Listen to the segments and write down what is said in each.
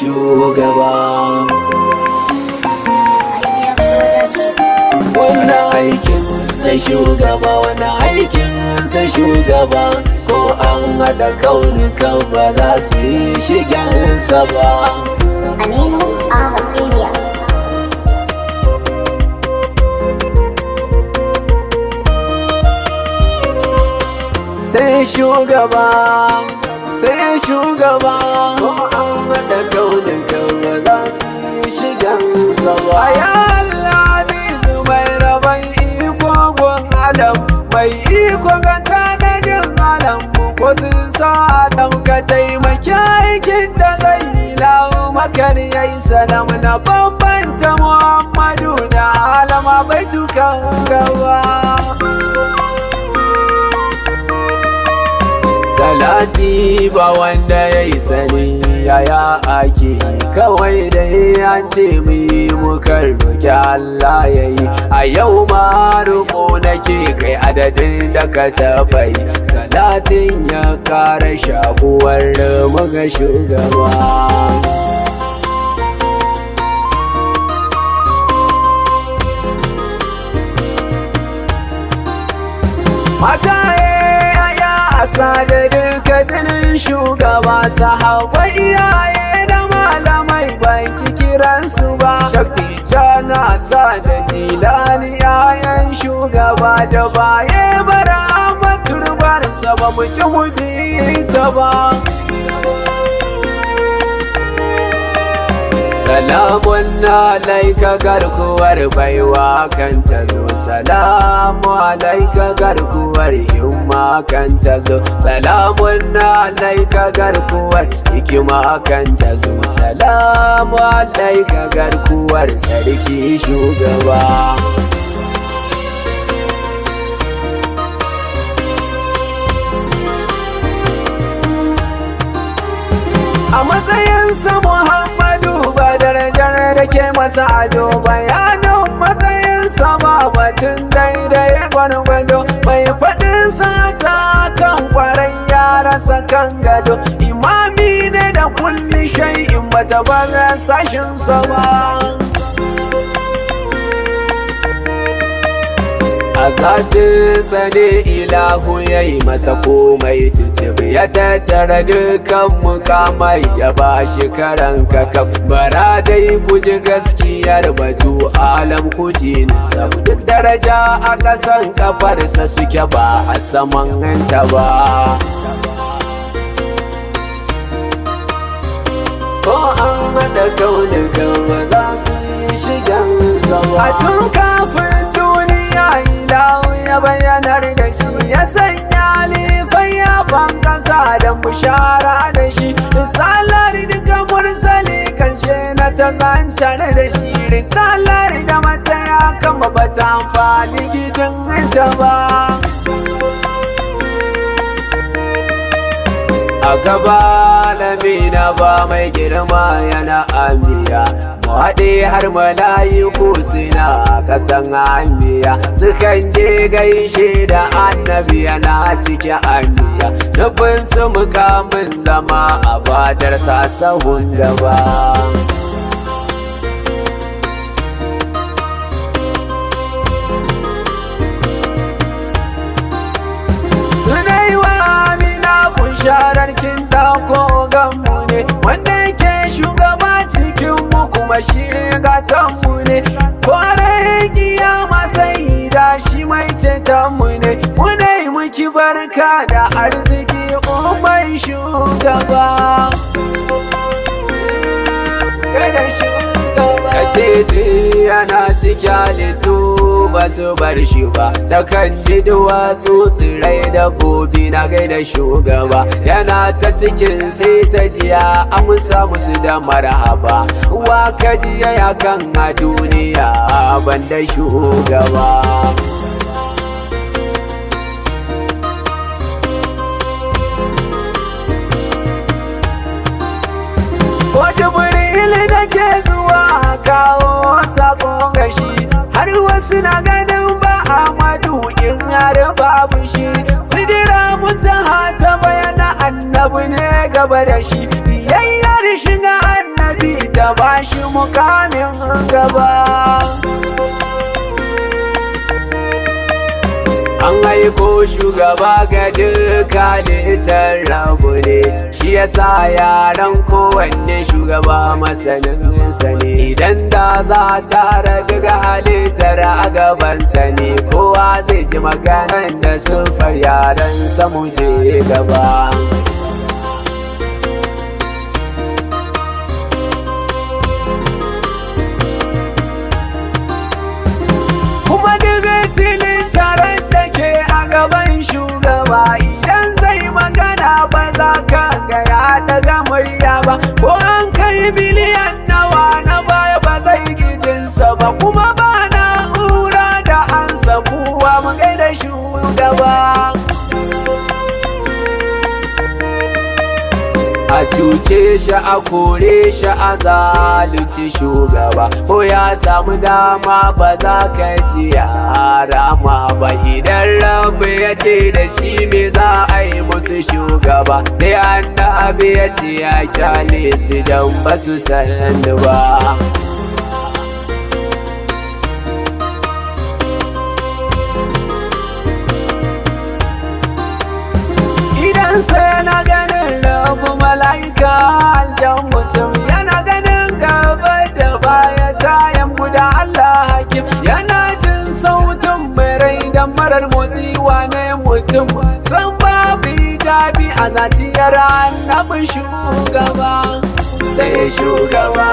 Shugaba. IBM Production. Wannan aikin sai shugaba, wannan aikin sai shugaba, ko an haɗa kaunukan ba za su yi shigensa ba. Aminu Ahmad Emia. Sai shugaba, sai shugaba, ko an haɗa kaunukan ba za su yi shigensa ba. Ya Allah azizu mai rabon iko gun alam, mai iko ga tanadin alam, ko sun sa adam ka taimaki aikin da zai yi lahu makar yayi salam na bambanta Muhammadu da alama baitukan gaba. Salati ba wanda ya yi sani yaya ake, kawai dai an ce mu yi mukan roƙi Allah ya yi. A yau ma roƙo nake kai adadin da ka taɓa yi, salatin ya ƙara shakuwar mu ga shugaba. Mata ya asa da duka jinin shugaba, sahabai, iyaye da malamai, ban ki kiransu ba. Shakti jana sa da jilani yayan shugaba da baye bara maturbar sa ba mu ki mu bi ta ba. Salamun alaika garkuwar baiwa kan ta zo, salamu alaika garkuwar himma kan ta zo, salamun alaika garkuwar hikima kan ta zo, salamu alaika garkuwar sarki shugaba. A matsayinsa Muhammadu ba darajar da ke masa ado, bayanin matsayinsa ba batun daidai gwargwado, mai faɗin ta kan kwarai ya rasa kan gado, imami ne da kulli shay'in bata bar sashinsa ba. A zatinsa ne ilahu ya yi masa komai cicibi, ya tattara dukkan mukamai ya ba shi karan kakaf. Bara dai ku ji gaskiyar batu, alam kuji nisab, duk daraja a kasan kafarsa suke ba a saman ta ba. Ko an haɗa kaunukan ba za su yi shigan sama. A tun kafin duniya ilahu ya bayyanar da shi, ya sanya alifai ya bankasa da bushara da shi. Risalar duka mursali karshe na ta zantar da shi, risalar da mataya kama bata amfani gidan ta ba. A gaba lamina ba mai girma yana amiya, mu haɗe har mala'iku suna kasan amiya, sukan je gaishe da annabi yana cikin amiya, nufin su mukamin zama a fadar sahun gaba. Suna yi wa Amina bisharar kin ko ganmu ne, wanda yake shugaba cikin mu kuma shi gatan mu ne, kore kiyama sai da shi mai ceton mu ne, mu ne muki barka da arziki umar shugaba. Kada shugaba ka ce yana cikin halittu ba su bar shi ba, ta kan ji duwatsu tsirai da gobi na gaida shugaba, yana ta cikin sai ta jiya amsa musu da marhaba, wa ka jiya ya kan a duniya banda shugaba. Ko Jibril da ke zuwa kawo sakon gashi, har wasu na ganin ba Amadu in har babu shi, sidira muntaha ta bayana annabi ne gaba da shi, biyayya Darajar shiga annabi ta bashi mukamin gaba. An aiko shugaba ga duka halittar rabu ne, shi yasa yaran kowanne shugaba masanin sa ne. Idan da za tara daga halittar a gabansa ne, kowa zai ji maganan da sufar yaran samu je gaba. Kuma daga tilin taron da ke a gaban shugaba, idan zai magana ba za ka ga ya daga murya ba, ko an kai biliyan nawa na baya ba zai gijinsa ba, kuma ba na'ura da ansa kuwa mu gaida shugaba. A cuce shi, a kore shi, a zalunci shugaba, ko ya samu dama ba za ka ji rama ba. Idan rabu ya ce da shi me za a yi musu shugaba, sai annabi ya ce ya kyale su dan ba su sanni ba. Idan sai na ganin rabu mala'ika aljan mutum, yana ganin gaba da baya tayan guda Allah hakim, yana jin sautin birai da marar motsi wane mutum, san babu hijabi a zatiyar annabi shugaba. Sai shugaba,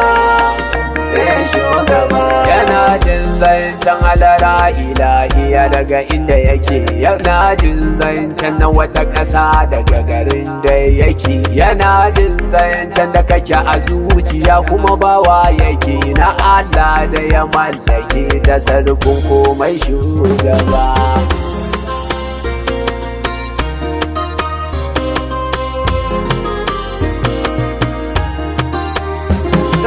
sai shugaba. Yana jin zancen alara ilahiya daga inda yake, yana jin zancen na wata ƙasa daga garin da yake, yana jin zancen da kake a zuciya kuma bawa yake na Allah da ya mallake tasarrufin komai shugaba.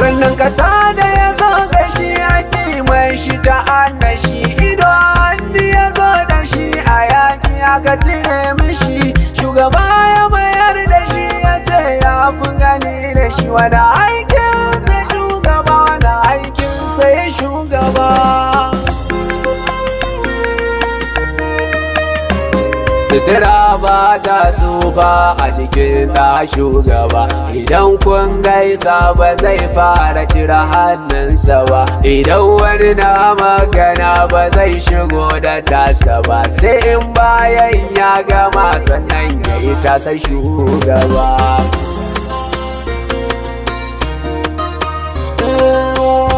Rannan kata da ya zo da shi ake mai shi ta annashi, ido hannu ya zo da shi a yaki aka cire mishi, shugaba ya mayar da shi ya ce ya fi gani da shi. Wani aikinsa shugaba, wani aikinsa ya shugaba. Sutura ba ta tsufa a jikin ɗa shugaba, idan kun gaisa ba zai fara cire hannunsa ba, idan wani na magana ba zai shigo da tasa ba, sai in bayan ya gama sannan ya yi tasa shugaba.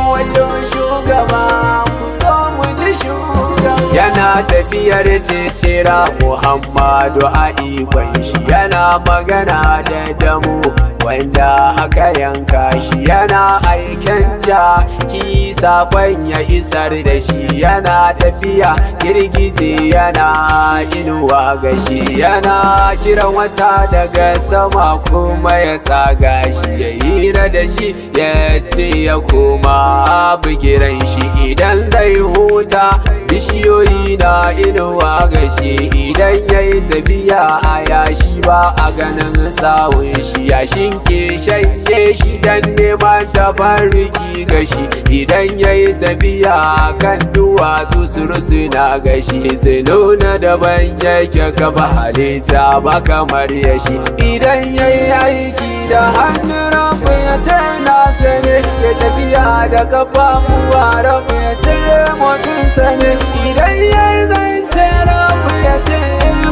Wayo shugaba, ku so mu ji shugaba. Yana tafiyar cecera Muhammadu a ikon shi, yana magana da damu wanda aka yanka shi, yana aiken jaki sakon ya isar da shi, yana tafiya girgije yana inuwa ga shi, yana kiran wata daga sama kuma ya tsaga shi, ya hira da shi ya ce ya koma bigiran shi. Idan zai huta bishiyoyi na inuwa ga shi, idan ya yi tafiya a yashi ba a ganin sawun shi, yashin ke shanye shi dan neman tabarruki ga shi, idan ya yi tafiya kan duwatsu su na ga shi, su nuna daban yake kaba halitta ba kamar ya shi. Idan ya yi aiki da hannun rabu ya ce na sane, ya tafiya da kafafuwa rabu ya ce motsin sane, idan ya yi zance rabu ya ce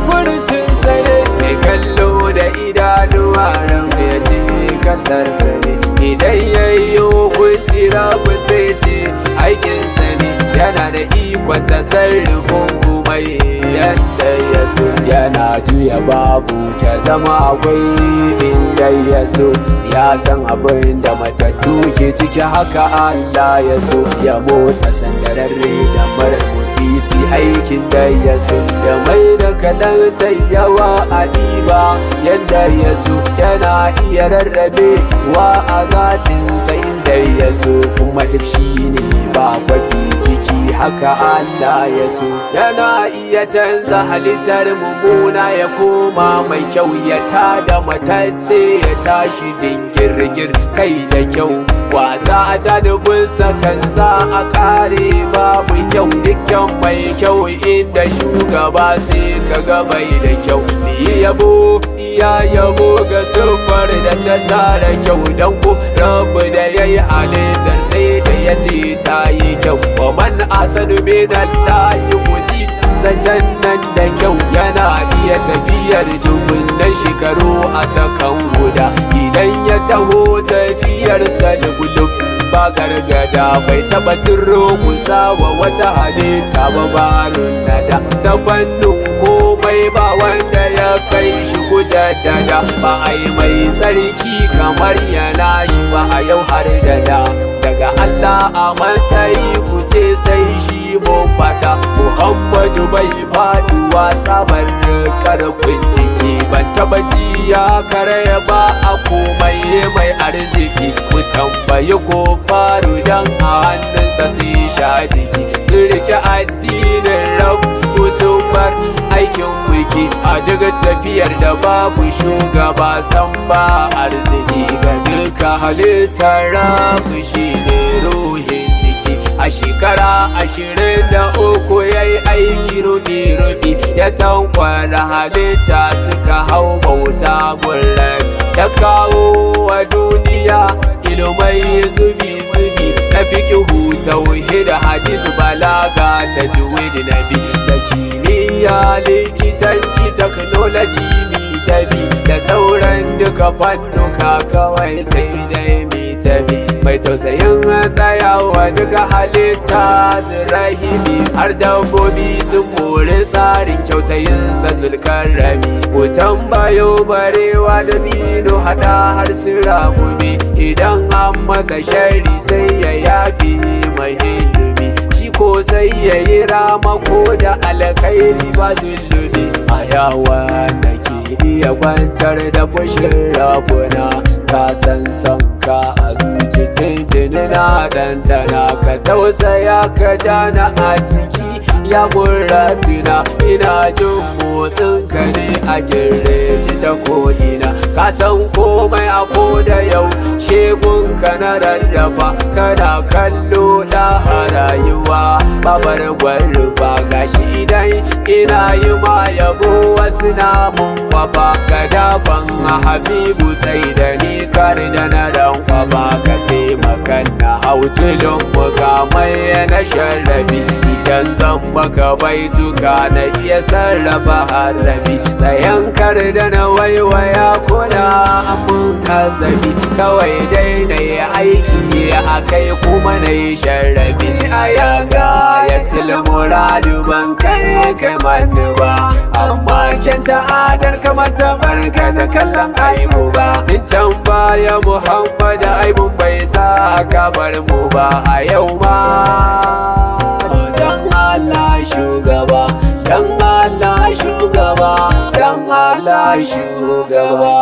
furucin sane, mai kallo da idanuwa rabu ya ce kallon sane, idan ya yi hukunci rabu sai ce aikin sane, yana da ikon tasarrufin komai yadda ya so, yana juya babu ta zama akwai inda ya so, ya san abin da matattu ke ciki haka Allah ya so, ya motsa sandararre da mara motsi si aikin da ya so, ya mai da kaɗan ta yawa a ɗiba yadda ya so, yana iya rarrabe wa a zatinsa inda ya so, kuma duk shi ne ba kwafi ciki. Haka Allah ya so. Yana iya canza halittar mummuna ya koma mai kyau, ya tada matacce ya tashi dingirgir kai da kyau. Wasa a janibinsa kansa a kare babu kyau. Dukkan mai kyau inda shugaba sai ka ga bai da kyau. Ni yabo iya yabo ga siffar da ta tara kyau, don ku rabu da ya yi halittar sai da ya ce ta yi kyau. Wa man ahsanu minallahi, kuji zancen nan da kyau. Yana iya tafiyar dubunnan shekaru a sakan guda. Idan ya taho tafiyarsa lugulub ba gargada, bai taba kusa wa wata halitta ba barun nada. Ta fannin komai ba wanda ya kai shi kujaddada, ba a yi mai tsarki kamar yana shi ba a yau har da da. Daga Allah a matsayi ku ce sai shi mun fada. Muhammadu bai faduwa tsabar karfin jiki, ban taba ji ya karaya ba a komai mai arziki. Ku tambayi ko faru dan a hannunsa sai sha jiki, sun rike addinin Rabbu sun bar aikin wiki. A duk tafiyar da babu shugaba san ba arziki ga duka halittar Rabu, shi ne ruhin jiki. A shekara 23 ya yi aiki rubi-rubi, ya tankwara halitta suka hau bauta gurrabi, ya kawo wa duniya ilmai zubi-zubi na fikihu, tauhid, hadis, balaga, tajwid, nabi da kimiyya, likitanci, technology, tabi da sauran duka fannuka. Kawai sai dai mi tabi mai tausayin tsayawa duka halitta zirahimi, har dabbobi sun mori tsarin kyautayinsa zulkarrami. Ku tambayo barewa da bino hada har su ragumi, idan an masa shari sai ya yafi mai ilimi, shi ko sai ya yi rama ko da alkhairi ba zulumi. A yawa da ke iya kwantar da fushin rabuna, ka san son ka a zuci tuntuni na ɗanɗana. Ka tausaya ka jana a ciki ya tuna, ina jin motsin ka ne a girji ta ko'ina. Ka san komai a koda yau shegun ka na rarrafa, kana kallo da rayuwa babar gwarrufa. Gashi idan ina yi ma yabo wasu namun kwafa, ka dafan habibu sai da ni kar da na ran kwafa. Ka taimaka na hau tulun mukamai na sharrafi, idan zan maka baituka na iya sarrafa harafi. Tsayan kar da na waiwaya kuna mun kazafi, kawai dai na yi aiki a kai kuma na yi sharrafi. A yaga ya muradu ban kai kai mani ba, amma kyan ta'adar kamar ta barka da kallon aibu ba. In can baya Muhammadu aibun bai sa ka bar mu ba, a yau ma dan Allah shugaba, dan Allah shugaba, dan Allah shugaba.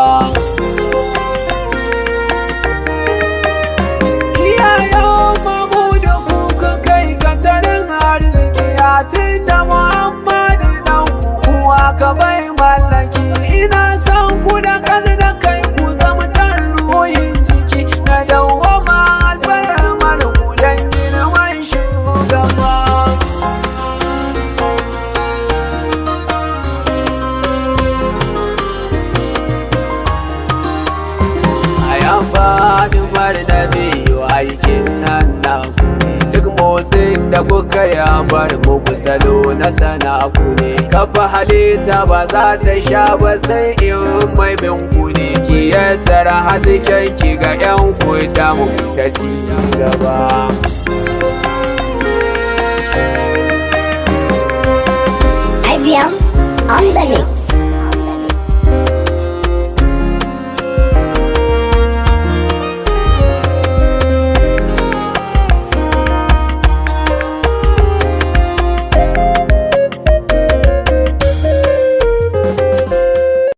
Iyayen mamu da kuka kai katarin arziki, a tun da Muhammadu dan kuwa ka bai mallaki. Ina son ku da kan da kai, ku zama tan ruhin jiki na dawwama alfarmar ku dan girman shugaba. A yan faɗin da biyu aikin nan na ku ne, duk motsin da kuka ya bar muku salo na sana ku ne. Kafa halitta ba za ta sha ba sai in mai bin ku ne. Ki yassara hasken ki ga yan ku da mu ta ci gaba. IBM on the mix.